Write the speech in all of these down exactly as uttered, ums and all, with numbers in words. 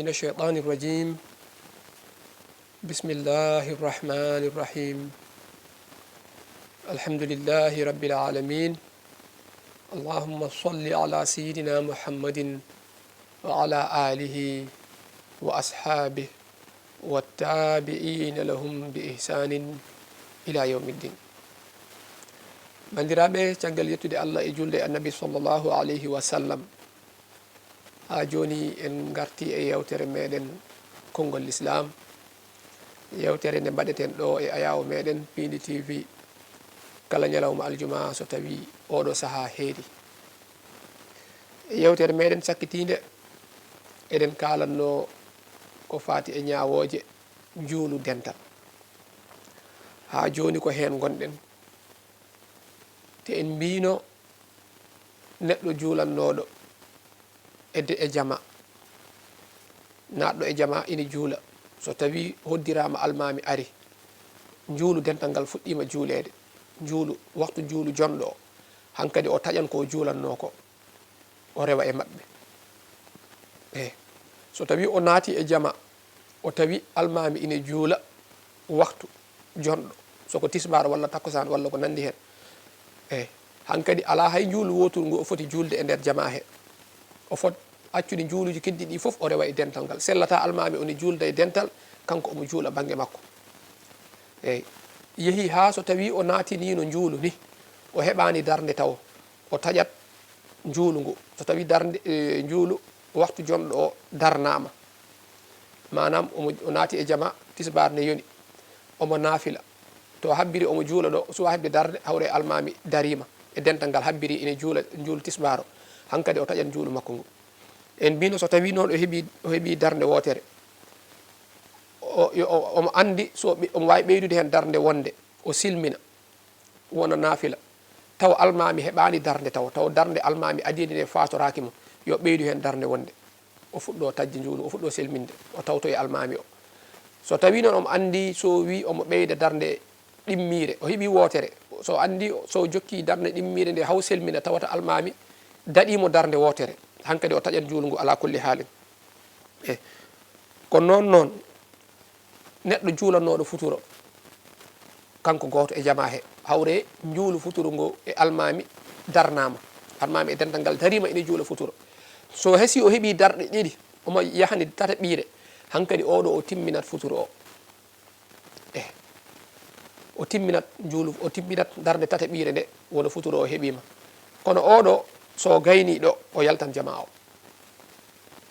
الشيطان الرجيم. بسم الله الرحمن الرحيم. الحمد لله رب العالمين. اللهم صل على سيدنا محمد وعلى آله وأصحابه والتابعين لهم بإحسان إلى يوم الدين. Banndiraaɓe, caggal yettude Allah e julde e Annabi sallallahu alayhi wa sallam, haa jooni en ngartii e yeewtere meeɗen Konngol Lislaam, yeewtere nde mbaɗeten ɗo e ayaawo meeɗen Piindi T V kala ñalawma aljuma so tawii ooɗo sahaa heedi. E yeewtere meeɗen sakkitiinde, eɗen kaalatnoo ko faati e ñaawooje njuulu dental. Haa jooni ko heen ngonɗen. Te en mbiino neɗɗo juulannooɗo e de-, e jama, naatɗo e jama ina juula. So tawii hoddiraama almaami ari, njuulu dental ngal fuɗɗiima juuleede, njuulu, waktu njuulu jonɗo o, hankadi o taƴan ko o juulannoo ko, o rewa e maɓɓe. Eey. So tawii o naati e jama, o tawi almaami ina juula waktu jonɗo, so ko tisbaar walla takkusaan walla ko nanndi heen. Eey. Hankadi alaa hay njuulu wooturu ngu o foti juulde e nder jama he. O fot accude njuuluuji keddiiɗi ɗi fof, o rewa e dental ngal. Sellataa almaami o ne juulda e dental, kanko omo juula bannge makko. Eey. Yehi haa so tawii o naatiniino njuulu ni, o heɓaani darnde tawo, o taƴat njuulu ngu. So tawii darnde, e, njuulu waktu jonɗo o darnaama, maanaam omo, o naati e jama, tisbaar ne yoni, omo naafila. To habbiri omo juula ɗo, suwa heɓde darnde, hawre almaami dariima e dental ngal habbiri ina juula njuulu tisbaar o. Hankadi o taƴat njuulu makko ngu. En mbiino so tawii noon o heɓii, o heɓii darnde wootere, o, yo, o, omo anndi so ɓe-, omo waawi ɓeydude heen darnde wonde o silmina, wona naafila, tawa almaami heɓaani darnde tawa, tawa darnde almaami adiinde nde faatoraaki mo, yo ɓeydu heen darnde wonde o fuɗɗo taƴde njuulu, o fuɗɗo selminde, o tawtoya almaami o. So tawii noon omo anndi so wii omo ɓeyda darnde ɗimmiire, o heɓii wootere, so anndi so jokkii darnde ɗimmiire nde haw selmina tawata almaami daɗii mo darnde wootere, hankadi o taƴat njuulu ngu alaa kulli haalin. E, ko noon noon, neɗɗo juulannooɗo futuro, kanko gooto e jama he, hawre njuulu futuro ngo e almaami darnaama. Almaami e dental ngal dariima ina juula futuro. So hesi o heɓii darɗe ɗiɗi, omo yahani tataɓiire, hankadi oɗo o timminat futuro o. E, o timminat njuulu, o timminat darnde tataɓiire nde, wona futuro o heɓiima. Kono oɗo, so gaynii ɗo, o yaltan jama o.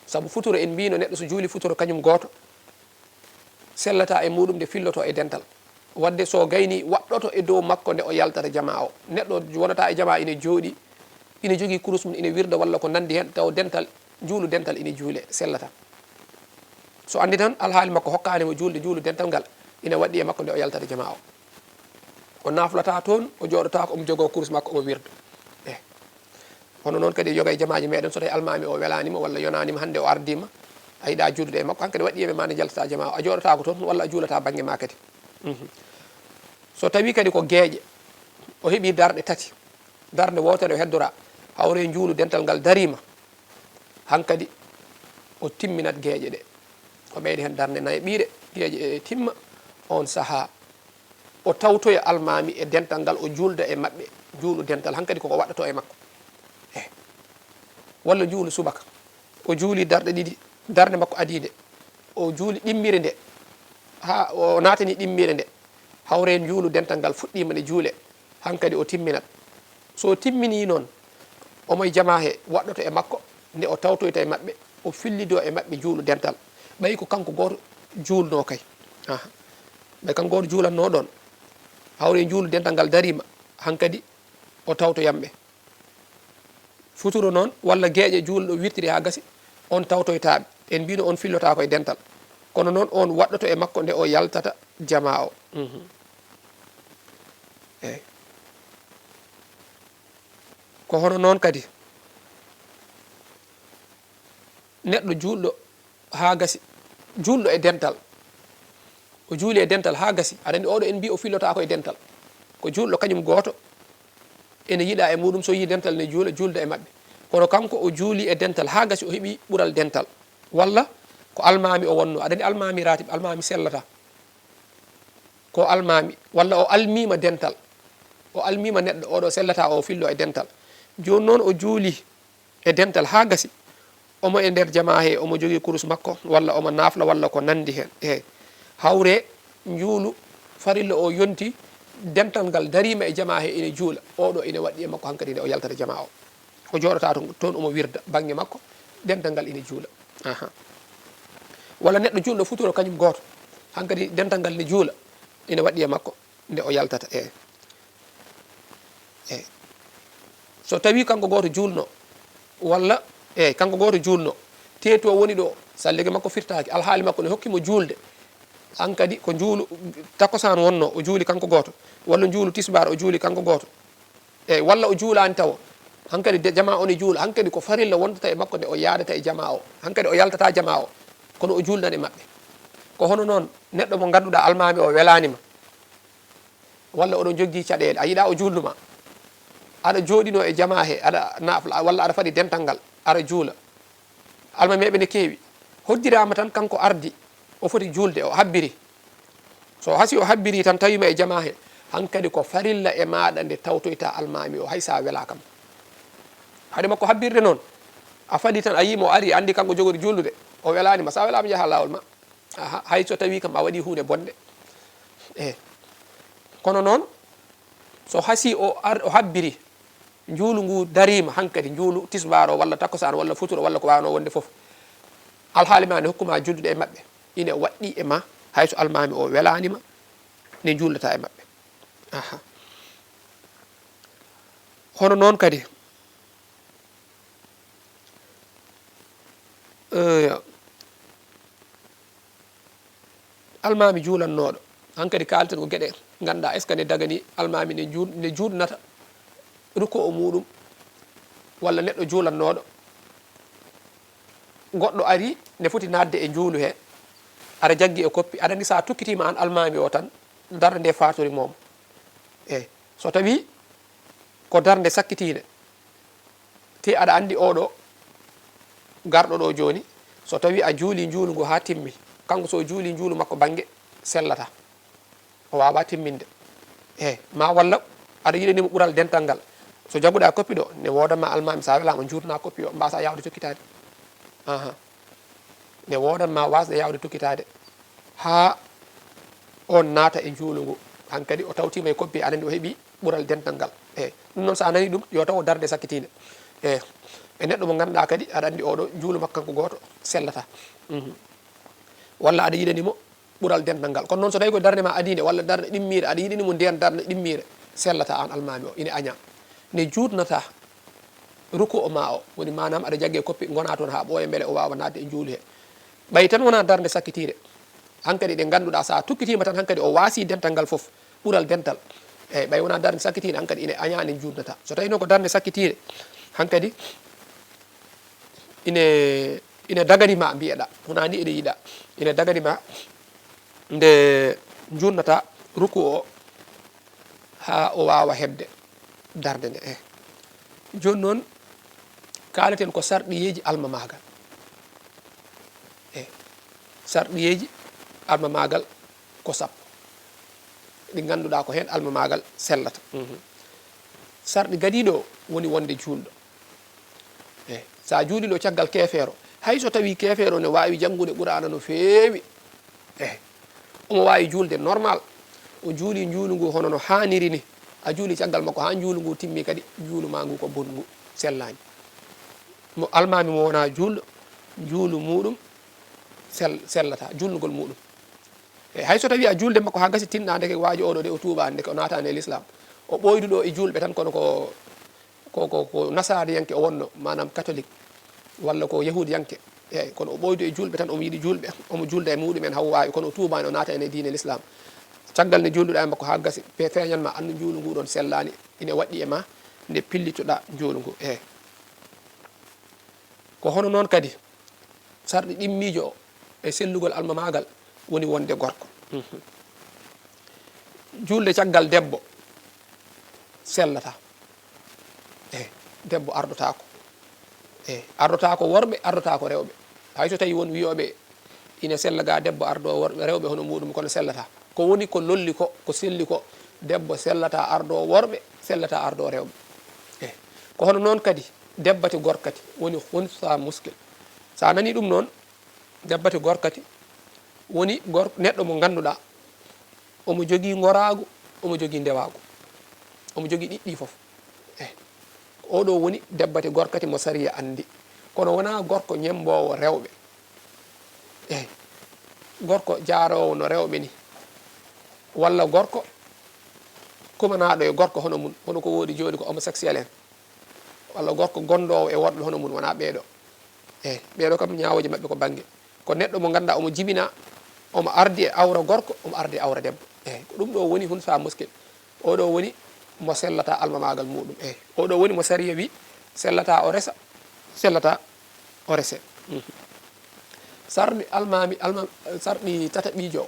Sabu futuro en mbiino neɗɗo so juuli futuro kañum gooto, sellata e muɗum nde filloto e dental. Wadde so gayni waɗɗoto e dow makko nde o yaltata jama o. Neɗɗo wonata e jama ina jooɗi, ina jogii kurus mum, ina wirda walla ko nandi heen, taw dental, njuulu dental ina juule, sellata. So anndi tan alhaali makko hokkaani mo juulde, njuulu dental ngal ina waɗɗi e makko nde o yaltata jama o. O naflata toon, o jooɗotaako, omo jogoo kurus makko, omo wirda. Eh. Hono noon kadi yoga e jamaaji meɗen, so tawi almaami o welaani mo walla yonaani mo, hannde o ardiima, a yiɗa juulde e makko, hankadi waɗɗi e ma nde jaltata jama o, a jooɗotaako toon walla a juulata bannge ma kadi. Mhm. So tawi kadi ko geeƴe, o heɓi darɗe tati, darnde wootere o heddora, hawre njuulu dental ngal dariima, hankadi o timminat geeƴe ɗe. O ɓeyda heen darnde nayaɓiire, geeƴe e timma, oon sahaa o tawtoya almaami e dental ngal, o juulda e maɓɓe, juulu dental, hankadi koko waɗɗoto e makko. Eh. Walla juulu subaka. O juuli darɗe ɗiɗi, darnde makko adiinde. O juuli ɗimmire nde, haa o naatani ɗimmire nde. Hawre njuulu dental ngal fuɗɗiima nde juule, hankadi o timminat. So timminii noon, omo e jamaa he waɗɗoto e makko, nde o tawtoyta e maɓɓe, o fillidoo e maɓɓe juulu dental. Ɓay ko kanko gooto juulnoo kay. Aha. Ɓay kanko gooto juulannoo ɗoon. Hawre njuulu dental ngal dariima, hankadi o tawtoyan ɓe. Futuro noon, walla geeƴe juulɗo wirtiri haa gasi, on tawtoytaaɓe. En mbiino on fillotaako e dental. Kono noon, on waɗɗoto e makko nde o yaltata jamaa o. Mhm. Eey. Ko hono noon kadi, neɗɗo juulɗo haa gasi, juulɗo e dental. O juuli e dental haa gasi. Aɗa anndi, oɗo en mbii o fillotaako e dental. Ko juulɗo kañum gooto, ene yiɗa e muɗum, so yii dental ne juula, juulda e maɓɓe. Kono kanko o juuli e dental haa gasi, o heɓi ɓural dental. Walla Ko almaami o wonno. Aɗa anndi almaami ratib, almaami sellata. Ko almaami, walla o almiima dental. O almiima neɗɗo, oɗo sellata, o fillo e dental. Jooni noon o juuli e dental haa gasi. Omo e nder jamaa he, omo jogii kurus makko, walla omo naafla, walla ko nanndi heen. E hawre njuulu farilla o yonti, dental ngal dariima e jamaa he ina juula. Oɗo ina waɗɗi e makko hankadi nde o yaltata jamaa o. O jooɗata toon, toon omo wirda bannge makko, dental ngal ina juula. Aha. Walla neɗɗo juulɗo futuro kañum gooto, hankadi dental ngal ne juula, ina waɗɗi e makko nde o yaltata. E, e. So tawii kanko gooto juulno, walla, e, kanko gooto juulno, teetu o woni ɗo, salligi makko firtaaki, alhaali makko ne hokki mo juulde, hankadi ko njuulu takkusaan wonno, o juuli kanko gooto, walla njuulu tisbaar o juuli kanko gooto. Eyi, walla o juulaani tawo. Hankadi de, jamaa o ne juula. Hankadi ko farilla wontata e makko nde o yaadata e jamaa o. Hankadi o yaltata jamaa o. Kono o juulnan e maɓɓe. Ko hono noon, neɗɗo mo ngannduɗaa almaami o welaani ma. Walla oɗon njogii caɗeele. A yiɗaa o juulnu ma. Aɗa jooɗinoo e jamaa he, aɗa naafla, walla aɗa faɗi dental ngal, aɗa juula. Almameeɓe ne keewi. Hoddiraama tan kanko ardi, o foti juulde, o habbiri. So hasii o habbirii tan tawii ma e jamaa he, hankadi ko farilla e maaɗa nde tawtoytaa almaami o, hay so a welaaka ma. Hade makko habbirde noon, a falii tan, a yii mo o arii, a anndi kanko jogori juulnude, o welaani ma. So a welaama, njahaa laawol ma. Aha, hay so tawii kam a waɗii huunde bonnde. E. Kono noon, so hasii o ar-, o habbiri, njuulu ngu dariima hankadi, njuulu tisbaar o walla takkusaan walla futuro walla ko waawnoo wonde fof, alhaali ma ne hokku ma juuldude e maɓɓe, ine waɗɗii e ma, hay so almaami o welaani ma, ne njuuldataa e maɓɓe. Aha. Hono noon kadi, eeyo, almaami juulannooɗo, hankadi kaalten ko geɗe ngannduɗaa, est-ce que ne daganii almaami ne juul-, ne juulnata ruku'u muuɗum, walla neɗɗo juulannooɗo, goɗɗo arii, ne foti naatde e njuulu he, aɗa jaggi e koppi, aɗa anndi so a tukkitiima aan almaami o tan, darnde nde faatorii mo. Eey, so tawii ko darnde sakkitiinde, te aɗa anndi oɗo garɗo ɗo jooni, so tawii a juulii njuulu ngu haa timmi, kanko so o juulii njuulu makko bannge sellataa, o waawaa timminde. Eey, ma walla aɗa yiɗanii mo ɓural dental ngal, so jaguɗaa koppi ɗo, ne woodan ma almaami, so a welaama, njuutnaa koppi o, mbaasaa yaawde tokkitaade. Aha. Ne woodan ma waasde yaawde tokkitaade haa on naata e njuulu ngu. Hankadi o tawtiima e koppi, aɗa anndi o heɓii ɓural dental ngal. Eey, ɗum noon so a nanii ɗum, yo taw ko darnde sakkitiinde. Eey, e neɗɗo mo ngannduɗaa kadi, aɗa anndi oɗo njuulu makko kanko gooto sellataa. Mhm. Walla aɗa yiɗanii mo ɓural dental ngal. Kono noon so tawii ko darnde ma adiinde walla darnde ɗimmiire, aɗa yiɗanii mo ndeen darnde ɗimmiire, sellataa aan almaami o, ine añaa. Ne juutnataa ruku'u ma o, woni maanaam aɗa jaggi e koppi, ngonaa toon haa ɓooya mbele o waawa naatde e njuulu he. Ɓay tan wonaa darnde sakkitiire. Hankadi ɗe ngannduɗaa, so a tukkitiima tan, hankadi o waasii dental ngal fof, ɓural dental. Eey, ɓay wonaa darnde sakkitiire, hankadi ine añaa, ne juutnataa. So tawii noon ko darnde sakkitiire, hankadi ine, ine daganii ma, mbiyeɗaa, wonaa ni eɗe yiɗaa, ine daganii ma nde njuutnataa ruku'u o haa o waawa heɓde darnde nde. Eey. Jooni noon, kaaleten ko sarɗiyeeji almamaagal. Eey. Sarɗiyeeji almamaagal ko sappo. Ɗi ngannduɗaa ko heen almamaagal sellata. Mhm. Sarɗi gadiiɗo o woni wonde juulɗo. Eey. So a juulii ɗo caggal keefeero, hay so tawii keefeero ne waawi janngude Quraana no feewi, eey, omo waawi juulde normal, o juulii njuulu ngu hono no haaniri ni, a juulii caggal makko haa njuulu ngu timmi kadi, njuulu maa ngu ko bonngu, sellaani. Mo almaami mo wonaa juulɗo, njuulu muuɗum sel-, sellataa, juulnugol muuɗum. Eey, hay so tawii a juulde makko haa gasi, tinɗaa ndeke waaji oɗo de o tuubaani, ndeke o naataani e lislaam. O ɓooyduɗo e juulɓe tan, kono ko, ko, ko, ko nasaariyanke o wonno, maanaam katolik, walla ko yahuudiyanke. Eey, kono o ɓooydu e juulɓe tan, omo yiɗi juulɓe, omo juulda e muuɗum en haa o waawi, kono o tuubaani, o naataani e diine lislaam. Caggal nde juulduɗaa e makko haa gasi, pe-, feeñan ma anndu njuulu ngu ɗoon sellaani, ine waɗɗi e ma nde pillitoɗaa njuulu ngu. Eey. Ko hono noon kadi, sarɗi ɗimmiijo o e sellugol almamaagal woni wonde gorko. Mhm. Juulde caggal debbo sellataa. Eey, debbo ardotaako. Eey, ardotaako worɓe, ardotaako rewɓe. Hay so tawii won wiyooɓe ina sella ga debbo ardoo worɓe, rewɓe hono muɗum, kono sellata. Ko woni ko lolli ko, ko selli ko, debbo sellata ardoo worɓe, sellata ardoo rewɓe. Eh, ko hono noon kadi, debbati gorkati, woni hunsa muskil. So a nanii ɗum noon, debbati gorkati, woni gor-, neɗɗo mo ngannduɗaa, omo jogii ngoraagu, omo jogii ndewaagu, omo jogii ɗiɗɗi fof. Eh, oɗo woni debbati gorkati mo sariya anndi. Kono wonaa gorko ñemmboowo rewɓe. Eh, gorko jaaroowo no rewɓe ni. Walla gorko kumanaaɗo e gorko hono mum, hono ko woodi jooni ko homosexuel en. Walla gorko gondoowo e worɓe hono mum, wonaa ɓeeɗo. Eh, ɓeeɗo kam ñaawooje maɓɓe ko bannge. Ko neɗɗo mo ngannduɗaa omo jibina, omo ardi e awra gorko, omo ardi e awra debbo. Eh, ko ɗum ɗo woni hunsa muskil. Oɗo woni mo sellata almamaagal muɗum. Eh, oɗo woni mo sariya wi sellata o resa, sellata o rese. Mhm. Sarɗi almami, alma-, sarɗi tataɓiijo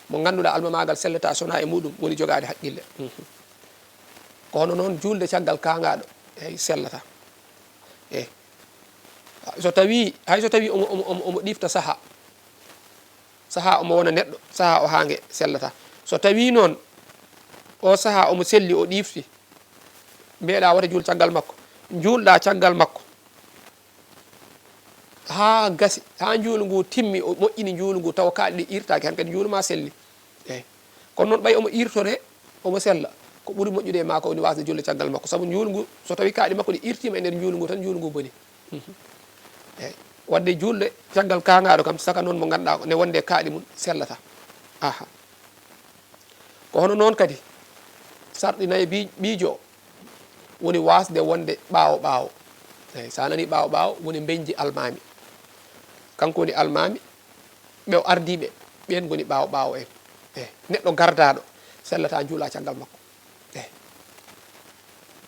mo ngannduɗaa almamaagal sellata sona e muɗum woni jogaade haqqille. Mhm. Ko hono noon juulde caggal kaangaaɗo, eey, sellata. Eey. So tawii, hay so tawii omo, omo, omo, omo ɗifta sahaa, sahaa omo wona neɗɗo, sahaa o haange sellata. So tawii noon o sahaa omo selli, o ɗifti, mbiyeɗaa wota juul caggal makko, njuulɗaa caggal makko, haa gasi, haa njuulu ngu timmi, o moƴƴini njuulu ngu, tawa kaaɗi ɗi irtaaki, han kadi njuulu ma selli. Eey. Kono noon, ɓay omo irtore, omo sella, ko ɓuri moƴƴude e maa ko woni waasde juulde caggal makko. Sabu njuulu ngu, so tawii kaaɗi makko ɗi irtiima e nder njuulu ngu tan, njuulu ngu boni. Mhm. Eey. Waɗde juulde caggal kaangaaɗo kam, saka noon mo ngannduɗaa ne wonde kaaɗi mum sellata. Aha. Ko hono noon kadi, sarɗi nayi bi-, ɓiijo woni waasde wonde ɓaawo ɓaawo. Eey, so a nanii ɓaawo ɓaawo, woni mbeñji almaami. Kanko woni almaami, ɓe o ardiiɓe, ɓeen ngoni ɓaawo ɓaawo en. Eey, neɗɗo gardaaɗo, sellata juula caggal makko. Eey.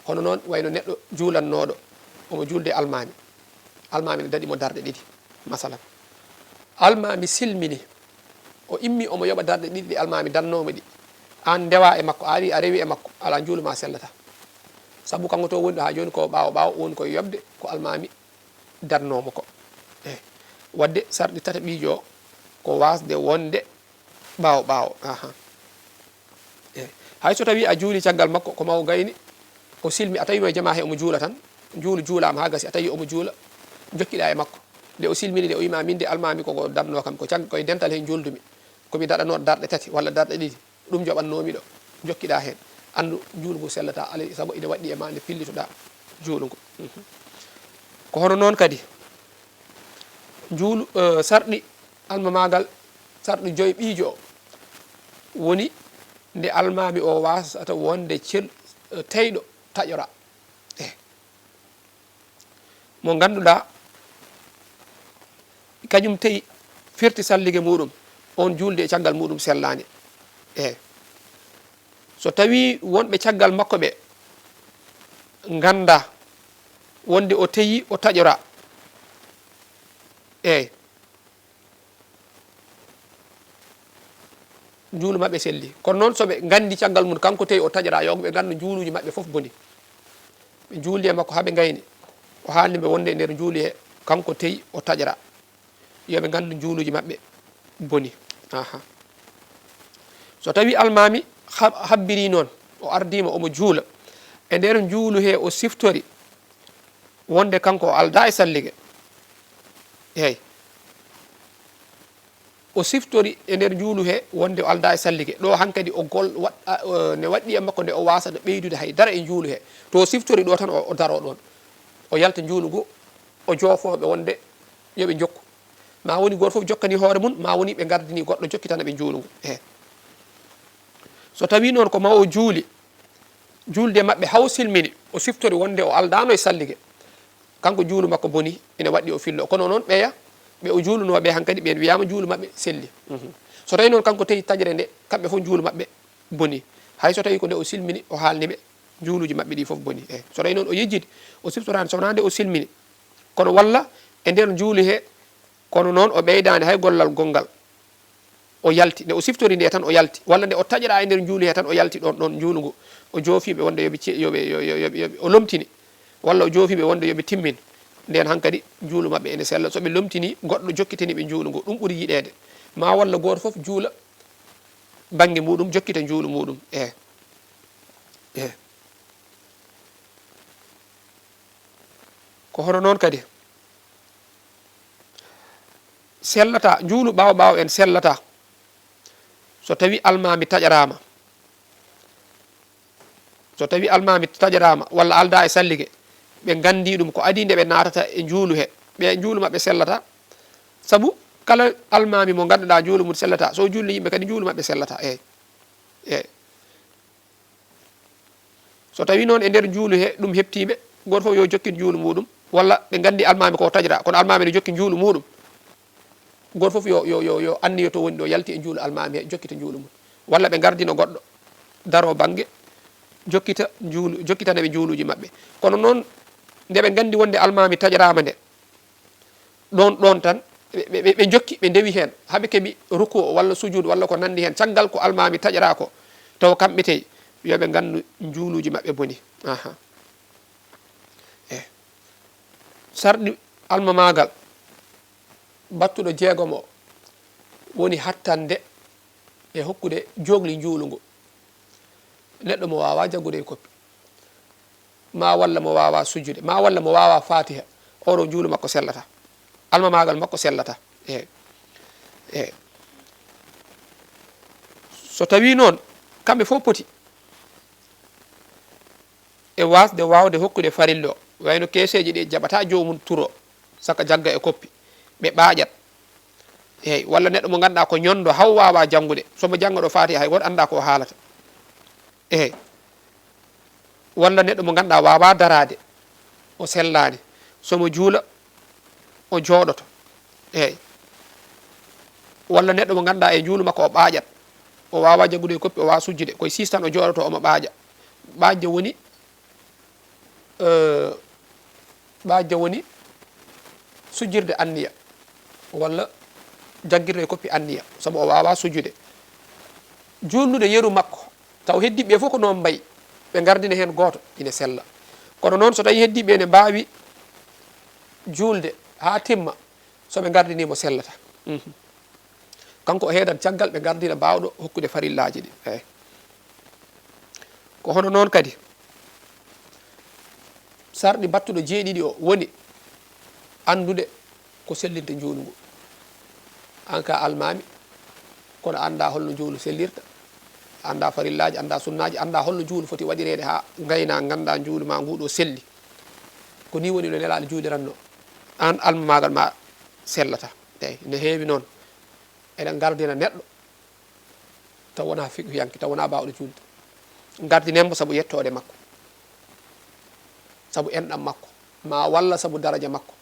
Hono noon, wayno neɗɗo juulannooɗo, omo juulde almaami. Almaami ne daɗi mo darɗe ɗiɗi, masalan. Almaami silmini, o immi omo yoɓa darɗe ɗiɗi ɗe almaami dannoomo ɗi. Aan ndewa e makko, a ari a rewi e makko, alaa, njuulu ma sellata. Sabu kanko to woni ɗo haa jooni ko ɓaawo ɓaawo, woni koye yoɓde ko almaami dannoomo ko. Eey. Waɗde sarɗi tataɓiijo o ko waasde wonde ɓaawo ɓaawo. Aha. Eey. Hay so tawii a juuli caggal makko, ko ma o gayni, o silmi, a tawii mo e jamaa he omo juula tan, njuulu juulaama haa gasi, a tawii omo juula, njokkiɗaa e makko. Nde o silmini de, o wii ma, min de almaami ko ko darnoo kam, ko cag-, ko e dental he njuuldumi, ko mi daɗanoo darɗe tati walla darɗe ɗiɗi, ɗum joɓannoomi ɗo, njokkiɗaa heen. Anndu njuulu ngu sellataa, alay sago ina waɗɗi e ma nde pillitoɗaa njuulu ngu. Mhm. Ko hono noon kadi, njuulu, eh, sarɗi almamaagal, sarɗi joyi ɓiijo o woni nde almaami o waasata wonde cel-, eh, teyɗo taƴora. Eh. Mo ngannduɗaa, kañum tawi firti sallige muɗum, oon juulde e caggal muɗum sellaani. Eh. So tawii wonɓe caggal makko ɓe nganndaa wonde o teyi, o taƴora. Eey. Njuulu maɓɓe selli. Kono noon, so ɓe nganndi caggal mum, kanko tawi o taƴoraa, yo ɓe nganndu njuuluuji maɓɓe fof boni. Ɓe njuuldi e makko haa ɓe ngayni. O haalni ɓe wonde e nder njuulu he, kanko tawi o taƴoraa. Yo ɓe nganndu njuuluuji maɓɓe boni. Aha. So tawii almaami hab-, habbirii noon, o ardiima omo juula, e nder njuulu he o siftori wonde kanko o aldaa e sallige. Eey. O siftori e nder njuulu he wonde o aldaa e sallige. Ɗo hankadi o gol-, waɗ-, a, o, ne waɗɗi e makko nde o waasano ɓeydude hay dara e njuulu he. To o siftori ɗo tan o, o daroo ɗoon. O yalta njuulu ngu, o joofoo ɓe wonde yo ɓe njokku. Ma woni gooto fof jokkani hoore mum, ma woni ɓe ngardini goɗɗo jokkitana ɓe njuulu ngu. Eey. So tawii noon ko ma o juuli, juulde maɓɓe haa o silmini, o siftori wonde o aldaano e sallige. Kanko njuulu makko boni, ina waɗɗi o fillo. Kono noon ɓeya, ɓe o juulunoo ɓe hankadi ɓeen wiyaama njuulu maɓɓe selli. Mhm. So tawii noon kanko tawi taƴre nde, kamɓe fof njuulu maɓɓe boni. Hay so tawii ko nde o silmini, o haalni ɓe njuuluuji maɓɓe ɗi fof boni. Eey. So tawii noon o yejjiti, o siftoraani, so wonaa nde o silmini. Kono walla e nder njuulu he, kono noon o ɓeydaani hay gollal gonngal. O yalti. Nde o siftori nde tan o yalti. Walla nde o taƴoraa e nder njuulu he tan o yalti ɗoon, ɗoon njuulu ngu. O joofi ɓe wonde yo ɓe ce-, yo ɓe, yo, yo, yo ɓe, yo ɓe, o lomtini. Walla o joofi ɓe wonde yo ɓe timmin. nden hankadi njuulu maɓɓe ene sella. So ɓe lomtini goɗɗo jokkitani ɓe njuulu ngu, ɗum ɓuri yiɗeede. Ma walla gooto fof juula bannge muɗum, jokkita njuulu muɗum. E, e. Ko hono noon kadi sellata, njuulu ɓaawo ɓaawo en sellata. So tawi almaami taƴaraama, so tawi almaami taƴaraama walla aldaa e sallige, ɓe nganndi ɗum ko adii nde ɓe naatata e njuulu he, ɓe njuulu maɓɓe sellata. Sabu kala almaami mo ngannduɗaa njuulu mum sellata, so o juulni yimɓe kadi njuulu maɓɓe sellata. Eey. Eey. So tawi noon e nder njuulu he ɗum heɓtiiɓe, gooto fof yo jokkin njuulu muɗum, walla ɓe nganndi almaami ko taƴra, kono almaami ne jokki njuulu muɗum. Gooto fof yo, yo, yo, yo anniyo to woni ɗo, yalti e njuulu almaami he, jokkita njuulu mum. Walla ɓe ngardina goɗɗo, daro bannge, jokkita njuulu, jokkitana ɓe njuuluuji maɓɓe. Kono noon, nde ɓe nganndi wonde almaami taƴraama nde, ɗoon, ɗoon tan, ɓe, ɓe, ɓe, ɓe njokki, ɓe ndewi heen, haa ɓe keɓi ruku o walla sujuud walla ko nanndi heen. Caggal ko almaami taƴraa ko, tawa kamɓe tey, yo ɓe nganndu njuuluuji maɓɓe boni. Aha. E sarɗi almamaagal battuɗo jeegom o woni hattande e hokkude jookli njuulu ngu neɗɗo mo waawaa janngude e koppi, ma walla mo waawaa sujjude, ma walla mo waawaa Faatiha, oɗo njuulu makko sellata, almamaagal makko sellata. E, e. So tawii noon kamɓe fof poti e waasde waawde hokkude farilla o, wayno keeseeji ɗi jaɓataa joomum turo, saka jagga e koppi, ɓe ɓaaƴat. Eey, walla neɗɗo mo ngannduɗaa ko ñonndo, haw waawaa janngude, so mo jannga ɗo Faatiha hay gooto anndaa ko o haalata. Eey. Walla neɗɗo mo ngannduɗaa waawaa daraade, o sellaani, so mo juula, o jooɗoto. Eey. Walla neɗɗo mo ngannduɗaa e njuulu makko o ɓaaƴat, o waawaa janngude e koppi, o waawaa sujjude, koye siis tan o jooɗoto, omo ɓaaƴa. Ɓaajde woni, eh, ɓaajde woni sujjirde anniya, walla jaggirde e koppi anniya, sabu o waawaa sujjude. Juulnude yeru makko, taw heddiiɓe ɓe fof ko noon mbayi, ɓe ngardina heen gooto, ine sella. Kono noon, so tawii heddiiɓe ɓe ne mbaawi juulde haa timma, so ɓe ngardinii mo, sellata. Mhm. Kanko o heedat caggal ɓe ngardina baawɗo hokkude farillaaji ɗi. Eey. Ko hono noon kadi, sarɗi battuɗo jeeɗiɗi o woni anndude ko sellinta njuulu ngu. Aan ka almaami, kono anndaa holno njuulu sellirta, anndaa farillaaji, anndaa sunnaaji, anndaa holno njuulu foti waɗireede haa ngaynaa, nganndaa njuulu maa nguu ɗo selli. Ko nii woni no Nelaaɗo juuliranno. Aan almamaagal maa sellata. Eey, ne heewi noon. Eɗen ngardina neɗɗo taw wonaa fiqhiyanke, taw wonaa baawɗo juulde. Ngardinen mo sabu yettoode makko, sabu enɗam makko, ma walla sabu daraja makko,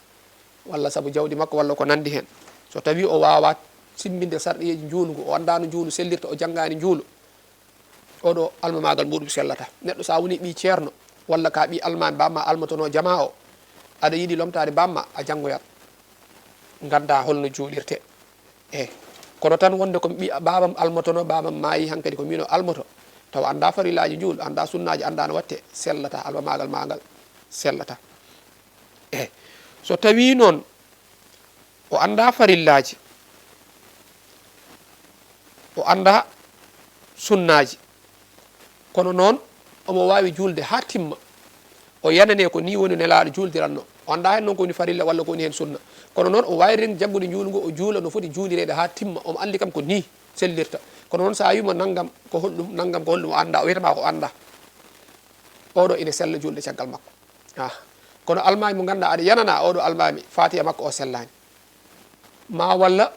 walla sabu jawdi makko, walla ko nanndi heen. So tawii o waawaa simminde sarɗiyeeji njuulu ngu, o anndaa no njuulu sellirta, o janngaani njuulu, oɗo almamaagal muɗum sellata. Neɗɗo so a woni ɓii ceerno, walla ka ɓii almaami, baaba ma almotono jamaa o, aɗa yiɗi lomtaade baaba ma, a janngoyat, nganndaa holno juulirtee. Eey. Kono tan wonde ko ɓii baabam almotono, baabam maayi, hankadi ko miin o almoto, taw anndaa farillaaji njuulu, anndaa sunnaaji, anndaa no waɗtee, sellata, almamaagal maa ngal sellata. Eey. So tawii noon o anndaa farillaaji, o anndaa sunnaaji, kono noon omo waawi juulde haa timma, o yananee ko nii woni Nelaaɗo juuldiranno. O anndaa heen noon ko woni farilla walla ko woni heen sunna. Kono noon o waawi ren janngude njuulu ngu, o juula no foti juulireede haa timma. Omo anndi kam ko nii sellirta. Kono noon so a wii mo nanngam ko holɗum, nanngam ko holɗum, o anndaa, o wiyata ma ko anndaa. Oɗo ine sella juulde caggal makko. Ah. Kono almaami mo ngannduɗaa aɗa yanana oɗo almaami, Faatiha makko o sellaani. Ma walla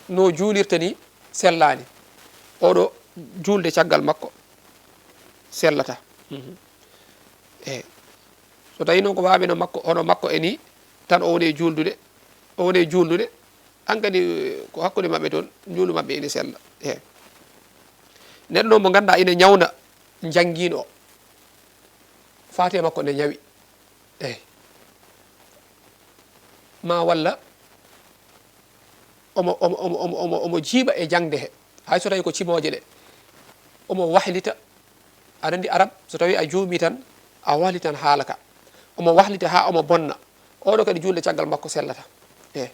no juulirta ni sellaani. Oɗo juulde caggal makko sellata. Mhm. Eey. So tawii noon ko waaɓe no makko, hono makko e nii, tan o woni e juuldude, o woni e juuldude, hankadi ko hakkunde maɓɓe toon, njuulu maɓɓe ene sella. Eey. Neɗɗo noon mo ngannduɗaa ine ñawna njanngiino o, Faatiha makko ne ñawi. Eey. Ma walla omo, omo, omo, omo, omo, omo jiiɓa e jaŋde he, hay so tawii ko cimooje ɗe, omo wahlita. Aɗa anndi Arab, so tawii a juumii tan, a wahlitan haala ka. omo wahlita haa omo bonna. Oɗo kadi juulde caggal makko sellata. E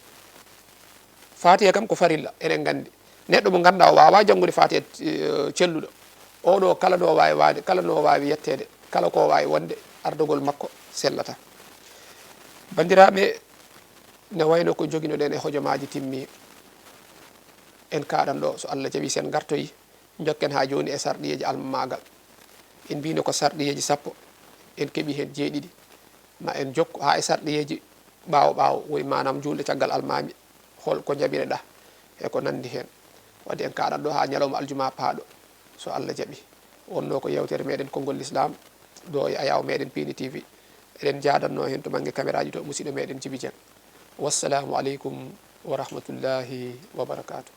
Fatiha kam ko farilla, eɗen nganndi. Neɗɗo mo ngannduɗaa o waawaa janngude Fatiha, eh, celluɗo. Oɗo kala no waawi waade, kala no waawi yetteede, kala ko waawi wonde, ardogol makko sellata. Banndiraaɓe, ne wayno ko joginoɗen e hojomaaji timmi. En kaaɗan ɗo, so Allah jaɓi, sen ngartoyi, njokken haa jooni e sarɗiyeeji almamaagal. En mbino ko sarɗiyeeji sappo, en keɓi heen jeeɗiɗi. Ma en jokku haa e sarɗiyeeji ɓaawo ɓaawo, woni maanaam juulde caggal almaami, hol ko njaɓireɗaa e ko nanndi heen. Wadde en kaaɗan ɗo haa ñalawma aljuma paaɗo, so Allah jaɓi. Wonno ko yewtere meɗen konngol Lislaam, ɗo e ayaw meɗen Piindi T V. Eɗen jaadanno heen to bannge kameraaji to musiɗɗo meɗen Jibi Jeŋ. Wassalamu aleykum wa rahmatullahi wa barakaatu.